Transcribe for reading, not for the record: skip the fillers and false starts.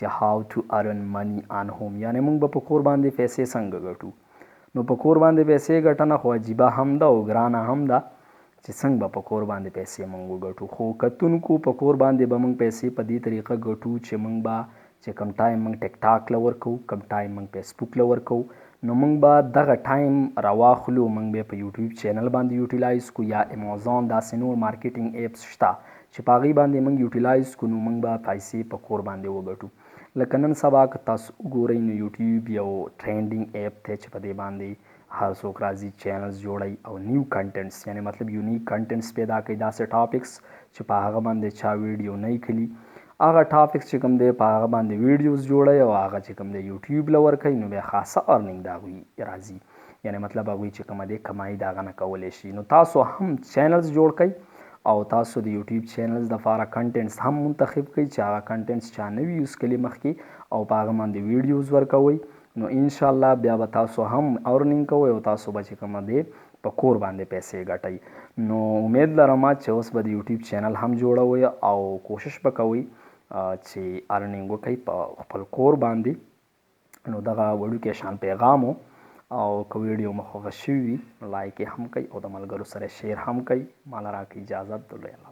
چې How to earn money on home یعنی موږ به په کور باندې پیسې څنګه ګټو. نو په کور باندې پیسې ګټنه خو عجیبه هم ده او ګرانه هم ده چې څنګه به په کور باندې پیسې موږ وګټو. خو کتونکو، په کور باندې به موږ پیسې په دې طریقه ګټو چې موږ به چې کوم ټایم موږ ټیک ټاک له ورکوو، کوم ټایم موږ فیسبوک له ورکوو، نو موږ به دغه ټایم راواخلو، موږ به په یوټیوب چینل باندې یوټیلایز کو یا امازون، داسې نور مارکیټینګ اپس شته چې په هغې باندې موږ یوټیلایز کو، نو موږ به پیسې په کور باندې وګټو. لکه نن سبا که تاسو وګورئ نو یوټیوب یو ټرینډینګ اپ دی چې په دې باندې هر څوک راځي، چینلز جوړوي او نیو کنټنټس، یعنی مطلب یونیک کنټنټس پیدا کوي، داسې ټاپکس چې په هغه باندې چا ویډیو نه کړي، هغه ټاپکس چې کوم دی په هغه باندې ویډیوز جوړوي او هغه چې کوم دی یوټیوب له ورکوي، نو بیا خاصه ارنینګ د هغوی راځي، یعنی مطلب هغوی چې کومه دی کمایي د هغه نه کولی شي. نو تاسو هم چینلز جوړ کړئ او تاسو د یوټیوب چینلز د پاره کنټنټس هم منتخب کړئ چې هغه کنټنټس چا نه وي یوز کړي مخکې او په هغه باندې ویډیوز ورکوئ، نو انشاءالله بیا به تاسو هم ارنینګ کوئ او تاسو به چې کومه دی په کور باندې پیسې ګټئ. نو امید لرم چې اوس به د یوټیوب چینل هم جوړوئ او کوشش به کوئ چې ارنینګ وکړئ په خپل کور باندې. نو دغه وړوکی شان پیغام او که ویډیو مو خوښه شوي وي نو لایک یې هم کوئ او د ملګرو سره شیر هم کوئ. ماله راکړئ اجازت، د لوی الله.